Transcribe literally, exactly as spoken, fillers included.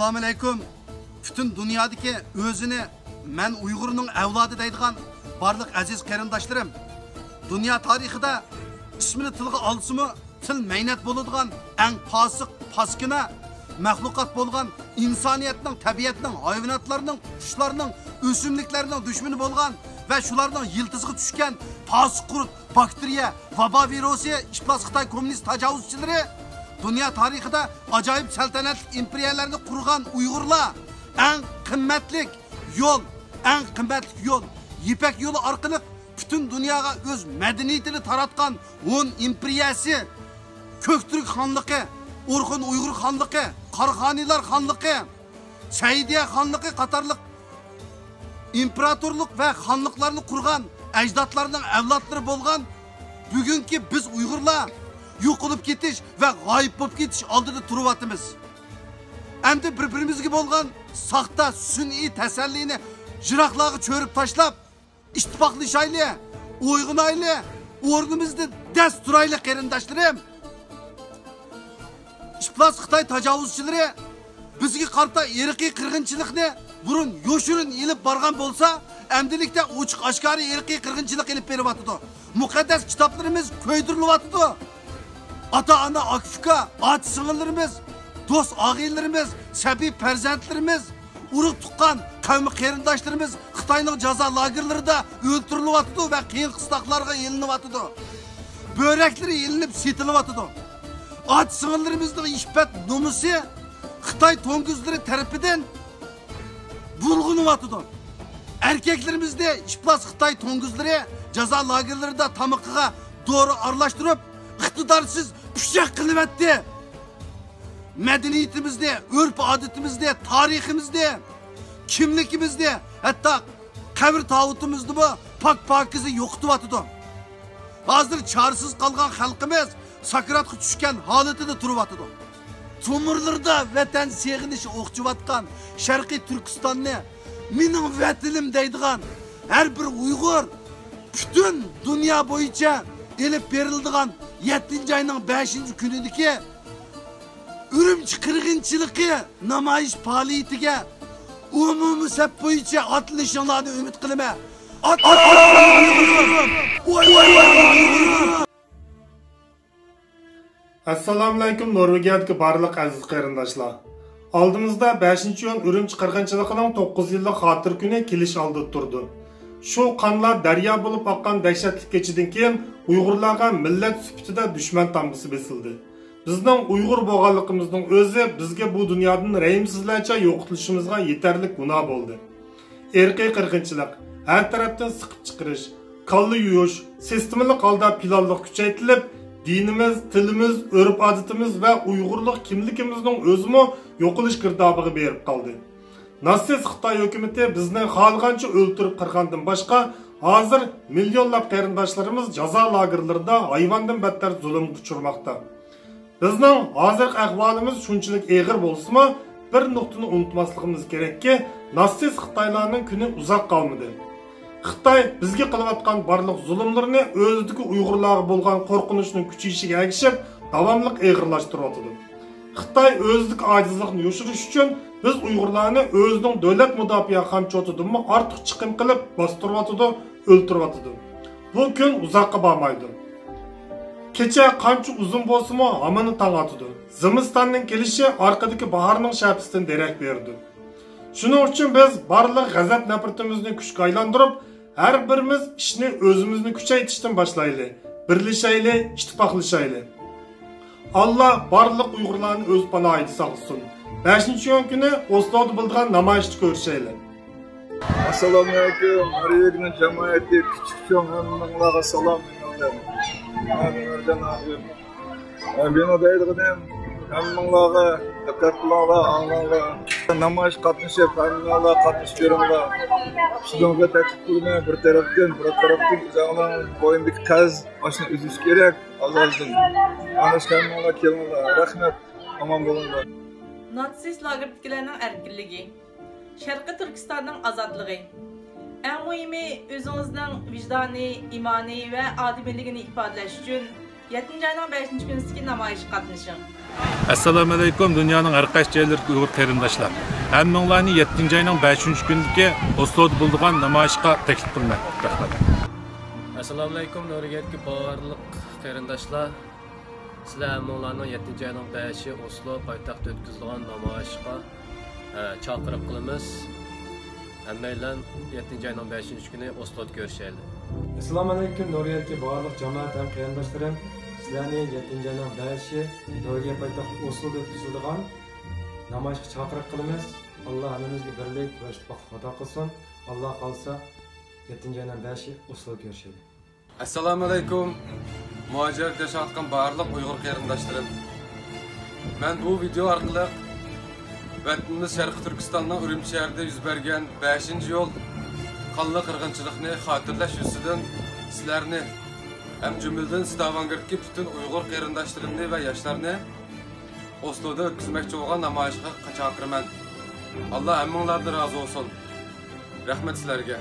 ئەسسالامۇئەلەيكۇم. پۈتۈن دۇنيادىكى ئۆزىنى مەن ئۇيغۇرنىڭ ئەۋلادى دەيدىغان بارلىق ئەزىز قېرىنداشلىرىم، دۇنيا تارىخىدا ئىسمىنى تىلغا ئالسىمۇ تىل مەينەت بولىدىغان ئەڭ پاسىق، پاسكىنا مەخلۇقات بولغان، ئىنسانىيەتنىڭ، تەبىئەتنىڭ، ھايۋاناتلارنىڭ، قۇشلارنىڭ، ئۆسۈملۈكلەرنىڭ دۈشمىنى بولغان ۋە شۇلارنىڭ يىلتىزىغا چۈشكەن پاسىق قۇرت، باكتېرىيە، ۋابا ۋىرۇسى، ئىپلاس خىتاي كوممۇنىست تاجاۋۇزچىلىرى دۇنيا تارىخىدا ئاجايىپ سەلتەنەتلىك ئىمپېرىيەلەرنى قۇرغان ئۇيغۇرلار ئەڭ قىممەتلىك يول، ئەڭ قىممەتلىك يول، يىپەك يولى ئارقىلىق پۈتۈن دۇنياغا ئۆز مەدەنىيىتىنى تاراتقان ھون ئىمپېرىيەسى، كۆكتۈرك خانلىقى، ئورخۇن ئۇيغۇر خانلىقى، قاراخانىيلار خانلىقى، سەئىدىيە خانلىقى قاتارلىق ئىمپېراتورلۇق ۋە خانلىقلارنى قۇرغان ئەجدادلارنىڭ ئەۋلادلىرى بولغان بۈگۈنكى بىز ئۇيغۇرلار يوقىلىپ كېتىش ۋە غايىب بولۇپ كېتىش ئالدىدا تۇرۇۋاتىمىز. ئەمدى بىر-بىرىمىزگە بولغان ساختا سۈنئىي تەسەللىنى يىراقلارغا چۆرۈپ تاشلاپ، ئىتتىپاقلىشايلى، ئويغىنايلى، ئورنىمىزدا دەس تۇرايلى، قېرىنداشلىرىم. ئىپلاس خىتاي تاجاۋۇزچىلىرى بىزگە قارىتا ئىرقىي قىرغىنچىلىقنى بۇرۇن يوشۇرۇن ئېلىپ بارغان بولسا، ئەمدىلىكتە ئوچۇق ئاشكارا ئىرقىي قىرغىنچىلىق ئېلىپ بېرىۋاتىدۇ. مۇقەددەس كىتابلىرىمىز كۆيدۈرۈلۈۋاتىدۇ. ئاتا-ئانا، ئاكا-ئۇكا، ئاچا-سىڭىللىرىمىز، دوست-ئاغىنىلىرىمىز، سەبىي پەرزەنتلىرىمىز، ئۇرۇق-تۇغقان، قەۋم-قېرىنداشلىرىمىز خىتاينىڭ جازا لاگېرلىرىدا ئۆلتۈرۈلۈۋاتىدۇ ۋە قىيىن-قىستاقلارغا ئېلىنىۋاتىدۇ. بۆرەكلىرى ئېلىنىپ سېتىلىۋاتىدۇ. ئاچا-سىڭىللىرىمىزنىڭ ئىپپەت-نومۇسى خىتاي توڭگۇزلىرى تەرىپىدىن بۇلغىنىۋاتىدۇ. ئەركەكلىرىمىزنى ئىپلاس خىتاي توڭگۇزلىرى جازا لاگېرلىرىدا تامىقىغا دورا ئارىلاشتۇرۇپ، ئىقتىدارسىز پىچاق قىلىۋەتتى. مەدەنىيىتىمىزنى، ئۆرپ-ئادىتىمىزنى، تارىخىمىزنى، كىملىكىمىزنى، ھەتتا قەبرە تاۋۇتىمىزنىمۇ پاك-پاكىزە يوقىتىۋاتىدۇ. ھازىر چارىسىز قالغان خەلقىمىز ساكراتقا چۈشكەن ھالىتىدە تۇرۇۋاتىدۇ. تومۇرلىرىدا ۋەتەن سېغىنىشى ئوخچىۋاتقان شەرقىي تۈركىستاننى مېنىڭ ۋەتىنىم دەيدىغان ھەر بىر ئۇيغۇر پۈتۈن دۇنيا بويىچە ئېلىپ بېرىلىدىغان يەتتىنچى ئاينىڭ بەشىنچى كۈنىدىكى ئۈرۈمچى قىرغىنچىلىقى نامايىش پائالىيىتىگە ئومۇمىي سەپ بويىچە ئاتلىنىشىڭلارنى ئۈمىد قىلىمەن. ئات-، ئات-، ئات-، ئات-، ئۇيغۇرۇم! ۋاي، ۋاي، ۋاي، ۋاي، ئۇيغۇرۇم! ئەسسالامۇئەلەيكۇم، نورۋېگىيەدىكى بارلىق ئەزىز قېرىنداشلار! ئالدىمىزدا بەشىنچى ئىيۇن ئۈرۈمچى قىرغىنچىلىقىنىڭ توققۇز يىللىق خاتىرە كۈنى كېلىش ئالدىدا تۇرىدۇ. شۇ قانلار دەريا بولۇپ ئاققان دەھشەتلىك كېچىدىن كېيىن، ئۇيغۇرلارغا مىللەت سۈپىتىدە دۈشمەن تامغىسى بېسىلدى. بىزنىڭ ئۇيغۇر بولغانلىقىمىزنىڭ ئۆزى بىزگە بۇ دۇنيادىن رەھىمسىزلەرچە يوقىتىلىشىمىزغا يېتەرلىك گۇناھ بولدى. ئىرقىي قىرغىنچىلىق، ھەر تەرەپتىن سىقىپ چىقىرىش، كاللا يۇيۇش، سىستېمىلىق ھالدا پىلانلىق كۈچەيتىلىپ، دىنىمىز، تىلىمىز، ئۆرپ-ئادىتىمىز ۋە ئۇيغۇرلۇق كىملىكىمىزنىڭ ئۆزىمۇ يوقىلىش گىردابىغا بېرىپ قالدى. ناتسىست خىتاي ھۆكۈمىتى بىزنى خالىغانچە ئۆلتۈرۈپ قىرغاندىن باشقا، ھازىر مىليونلاپ قېرىنداشلىرىمىز جازا لاگېرلىرىدا ھايۋاندىن بەتتەر زۇلۇمغا ئۇچرىماقتا. بىزنىڭ ھازىرقى ئەھۋالىمىز شۇنچىلىك ئېغىر بولسىمۇ، بىر نۇقتىنى ئۇنتۇماسلىقىمىز كېرەككى، ناتسىست خىتايلارنىڭ كۈنى ئۇزاق قالمىدى. خىتاي بىزگە قىلىۋاتقان بارلىق زۇلۇملىرىنى ئۆزىدىكى ئۇيغۇرلارغا بولغان قورقۇنچنىڭ كۈچىيىشىگە ئەگىشىپ داۋاملىق ئېغىرلاشتۇرۇۋاتىدۇ. خىتاي ئۆزىدىكى ئاجىزلىقنى يوشۇرۇش ئۈچۈن بىز ئۇيغۇرلارنى ئۆزىنىڭ دۆلەت مۇداپىئە خامچوتىدىنمۇ ئارتۇق چىقىم قىلىپ باستۇرۇۋاتىدۇ، ئۆلتۈرۈۋاتىدۇ. بۇ كۈن ئۇزاققا بارمايدۇ. كېچە قانچە ئۇزۇن بولسىمۇ، ھامىنى تاڭ ئاتىدۇ. زىمىستاننىڭ كېلىشى ئارقىدىكى باھارنىڭ شەپىسىدىن دېرەك بېرىدۇ. شۇنىڭ ئۈچۈن بىز بارلىق غەزەپ-نەپرىتىمىزنى كۈچكە ئايلاندۇرۇپ، ھەر بىرىمىز ئىشنى ئۆزىمىزنى كۈچەيتىشتىن باشلايلى، بىرلىشەيلى، ئىتتىپاقلىشايلى. ئاللا بارلىق ئۇيغۇرلارنى ئۆز پاناھىدا ساقلىسۇن. بەشىنچى ئىيۇن كۈنى ئوسلودا بولىدىغان نامايىشتا كۆرۈشەيلى. ئەسسالامۇئەلەيكۇم، نورۋېگنىڭ جامائىتى، كىچىك چوڭ ھەممىڭلارغا سالام. مەن نۇرجان ئابىم. بۇنى دەيدىغىنىم، ھەممىڭلارغا دىققەت قىلىڭلار، ئاڭلاڭلار. نامايىش قاتنىشىپ، ھەممىڭلار قاتنىشىپ بېرىڭلار. سىزنىڭ بىر تەكلىپ قىلىمەن، بىر تەرەپتىن، بىر تەرەپتىن ئۆزۈڭلارنىڭ بوينىدىكى قەرز، ماشۇنى ئۈزۈش كېرەك، ئاز-ئازدىن. ئاڭلاشقا ھەممىڭلار كېلىڭلار. رەھمەت، ئامان بولۇڭلار. ناتسىست لاگېردىكىلەرنىڭ ئەركىنلىكى. شەرقىي تۈركىستاننىڭ ئازادلىقى. ئەڭ مۇھىمى، ئۆزىڭىزنىڭ ۋىجدانى، ئىمانى ۋە ئادىمىيلىكىنى ئىپادىلەش ئۈچۈن يەتتىنچى ئاينىڭ بەشىنچى كۈنىسىدىكى نامايىشقا قاتنىشىڭ. ئەسسالامۇئەلەيكۇم، دۇنيانىڭ ھەر قايسى جايلىرىدىكى ئۇيغۇر قېرىنداشلار. ھەممىڭلارنى يەتتىنچى ئاينىڭ بەشىنچى كۈنىدىكى ئوسلودا بولىدىغان نامايىشقا تەكلىپ قىلىمەن. رەھمەت. ئەسسالامۇئەلەيكۇم، نۆرگەتتىكى بارلىق قېرىنداشلار. سىلەر ھەممىڭلارنىڭ يەتتىنچى ئاينىڭ بەشى ئوسلو پايتەختتە ئۆتكۈزىدىغان نامايىشقا، ئە، چاقىرىق قىلىمىز. ھەممەيلەن يەتتىنچى ئاينىڭ بەشىنچى كۈنى ئوسلودا كۆرۈشەيلى. ئەسسالامۇئەلەيكۇم، نۆرگەتتىكى بارلىق جامائەت ھەم قېرىنداشلىرىم. سىلەرنى يەتتىنچى ئاينىڭ بەشى نورۋېگىيە پايتەختى ئوسلودا ئۆتكۈزۈلىدىغان نامايىشقا چاقىرىق قىلىمىز. ئاللا ھەممىمىزگە بىرلىك ۋە ئىتتىپاقلىق ئاتا قىلسۇن. ئاللا خالىسا، يەتتىنچى ئاينىڭ بەشى ئوسلودا كۆرۈشەيلى. ئەسسالامۇئەلەيكۇم، مۇھاجىرەتتە ياشاۋاتقان بارلىق ئۇيغۇر قېرىنداشلىرىم. مەن بۇ ۋىدېئو ئارقىلىق ۋەتىنىمىز شەرقىي تۈركىستاننىڭ ئۈرۈمچى شەھىرىدە يۈز بەرگەن بەشىنچى يول قانلىق قىرغىنچىلىقنى خاتىرىلەش يۈزىسىدىن سىلەرنى ھەم جۈملىدىن ستاۋانگېرتتىكى پۈتۈن ئۇيغۇر قېرىنداشلىرىمنى ۋە ياشلارنى ئوسلودا ئۆتكۈزمەكچى بولغان نامايىشقا چاقىرىمەن. ئاللا ھەممىڭلاردىن رازى بولسۇن. رەھمەت سىلەرگە.